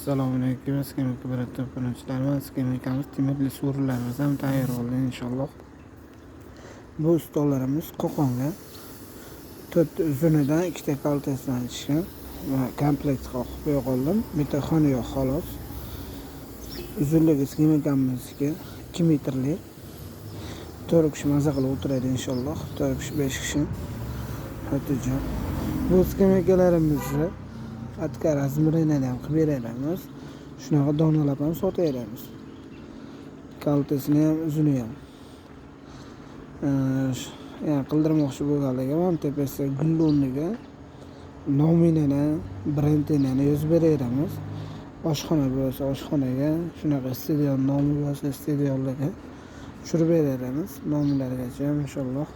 Assalomu alaykum, skameyka to'planuvchilarimiz, skameykamız temirli so'rilarimiz ham tayyor bo'ldi inshaalloh. Bu stollarimiz Qo'qonga 4 uzunidan 2 ta kaltasidan tushgan va komplekt qoqib qo'ya qoldim. Bitta xona yo'q xolos. Uzunligi skameykamızniki 2 metrli. 4 kishi maza qilib o'tiradi inshaalloh. 4 kishi, 5 kishi. Xotirjam. Bu skameykalarimizni Atka razmerini ham qilib beramiz. Shunaqa donalab ham sotaveramiz. Kaltasini ham, uzuni ham. Yani qildirmoqchi bo'lganlarga ham tepasida gulli o'rniga nomini, brendini yozib beraveramiz. Oshxona bo'lsa oshxonaga, shunaqa stadion nomi bo'lsa stadionlarga tushirib beraveramiz nomlargacha ham inshaalloh.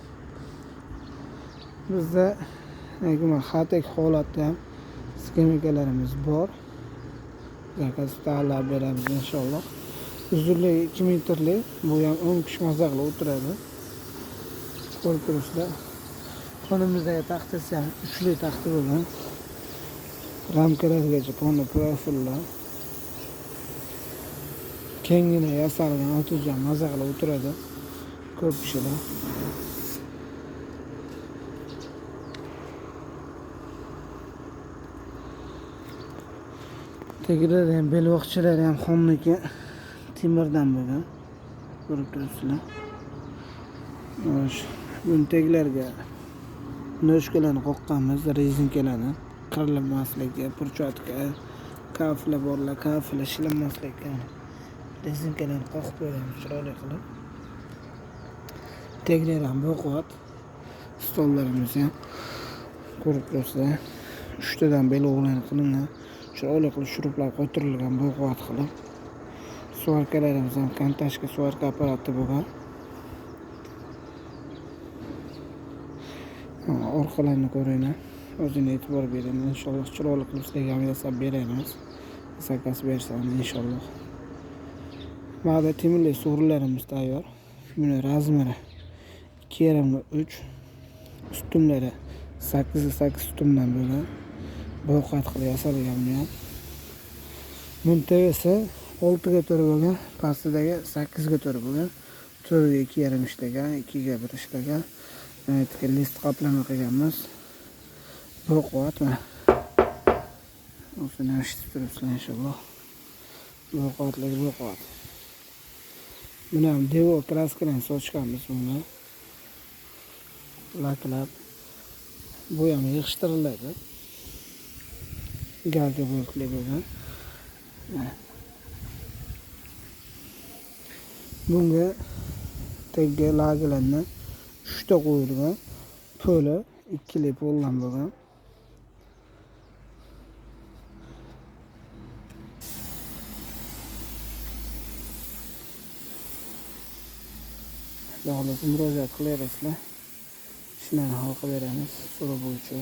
Bizda xatek holatda ham skameykalarimiz bor. Zakaz tayyorlab beramiz inshaalloh. Uzunligi 2 metrli, bu ham 10 kishi maza qilib o'tiradi. Ko'rib turibsizlar. Xonamizdagi taxtasi ham uchli taxta bo'lgan. Ramkalargacha poni profillar. Kengina yasalgan, o'tirgan, maza qilib o'tiradi ko'p kishilar. Tagida ham belvoqchilari ham xonniki temirdan bo'lgan. Ko'rib turibsizlar. Buni tagilarga noshkalarni qoqqanmiz, rezinkalarni qirilmasligiga, purchotka, kafla borlar, kafla shilinmasligiga rezinkalarni qoqib qo'yamiz chiroyli qilib. Taglari ham baquvvat. Stollarimiz ham ko'rib turibsizlar. 3 tadan belvoqlarni qilingan. Chiroyli qilib shuruplab qo'ytirilgan baquvvat qilib. Svarkalarimiz ham kontashka svarka apparati bo'lgan. Orqalarini ko'ringlar. O'zini e'tibor bering. Inshaalloh chiroyli qilib sizlarga ham yasab beramiz. Zakaz bersangiz inshaalloh. Mana temirli so'rilarimiz tayyor. Buni razmeri 2,5 ga 3, ustunlari 8 ga 8 ustundan bo'lgan. Baquvvat qilib yasalgan buni ham. Buni tepasi 6 ga 4 bo'lgan, pastidagi 8 ga 4 bo'lgan. 4 ga 2,5 ishlagan, 2 ga 1 ishlagan. Aytga list qoplama qilganmiz. Baquvvat mana. O'zini eshitib turibsizlar inshaalloh. Baquvvatligi baquvvat. Buni ham devor kraskalarni sochganmiz buni. Laklab. Bu ham yig'ishtiriladi. Galka bo'lkli bo'lgan. Bunga tagga laglarni 3 ta qo'yilgan. Poli 2li poldan bo'lgan. Xohlasa murojaat qilaverasizlar. Ishlarni hal qilib beramiz so'roq bo'yicha.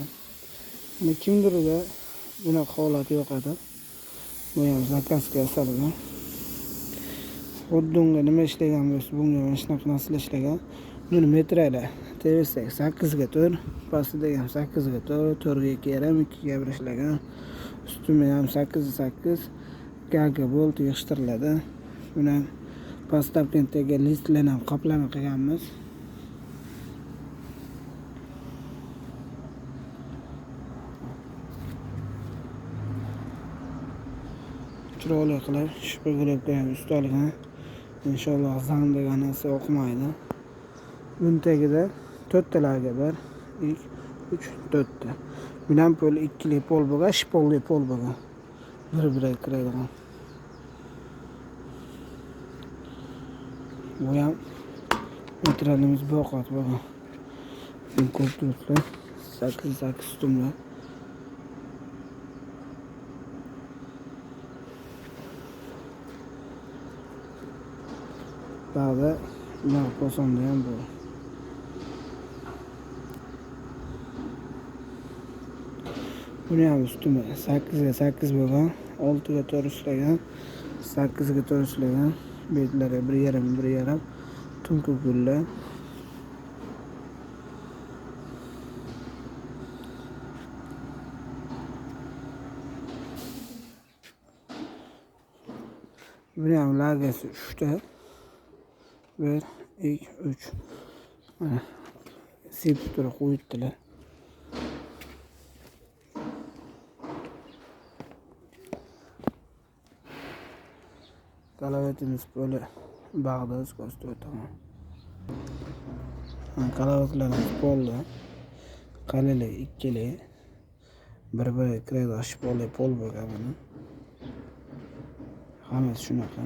Buni kimdirda bunaqa holat yo'q edi. Bu ham zakazga yasalgan. Xuddi unga nima ishlagan bo'lsa, bunga mana shunaqa narsalar ishlagan. Buni metrali tepasi 8 ga 4, pastidagi ham 8 ga 4, 4 ga 2,5, 2 ga 1 ishlagan. Ustuni ham 8 ga 8 galka bolt yig'ishtiriladi. Buni pastdagi listlarni ham qoplama qilganmiz. Chiroyli qilib shpagulab qo'yamiz ustaligini. Inshaalloh zang degan narsa o'qmaydi. Buni tagida 4 talarga 1, 2, 3, 4 ta. Buni ham pol 2li pol bo'lgan, shpolli pol bo'lgan. Bir-biriga kiradigan. Bu ham metralimiz baquvvat bo'lgan. Buni ko'rib turibsizlar. 8 8 ustunlar. Ba'zi bunaqa posonda ham bu. Buni ham ustuni 8 ga 8 bo'lgan, 6 ga 4 ishlagan, 8 ga 4 ishlagan. Betlari 1,5 1,5 tunki gullar. Buni ham lagasi 3 ta. 1 2 3. Mana sepib turib qo'yibdilar. Kalavatimiz poli bag'da ko'rsatib o'taman. Kalavatlarimiz polda qalili ikkili bir-biriga kiradi, shpoli pol bo'lgan buni. Hammasi shunaqa.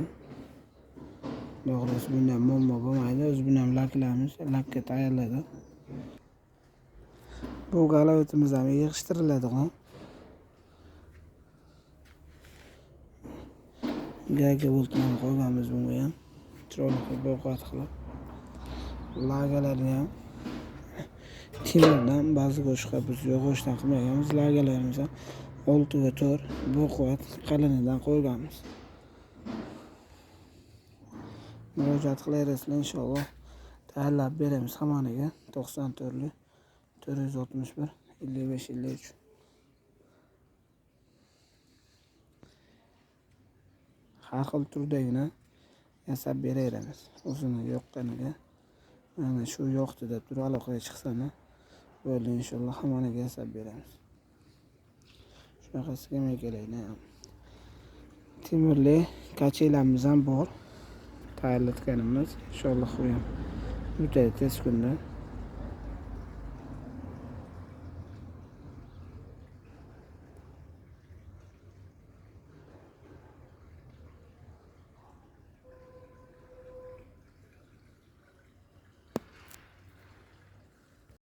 To'g'risi bunda muammo bo'lmaydi. O'zi buni ham laklaymiz, lakka tayyorladi. Bu galavetimiz ham yig'ishtiriladigan. Gayka boltlarni qo'yganmiz bunga ham. Chiroyli qilib bo'qat qilib. Lagalarni ham temirdan, ba'zi go'shtga biz yog'ochdan qilmaganmiz. Lagalarimiz ham 6 va 4 bo'qat qalinidan qo'yganmiz. Murojaat qilaverasizlar, inshaalloh tayyorlab beramiz hammaniga. 94 461 55 53. Har xil turdagini yasab beraveramiz. O'zini yoqqaniga mana shu yo'qdi deb turib aloqaga chiqsani bo'ldi, inshaalloh hammaniga yasab beramiz. Shunaqa skameykalarni ham temirli kachelarimiz ham bor. Tayyorlatganimiz inshaalloh u ham bitadi tez kunda.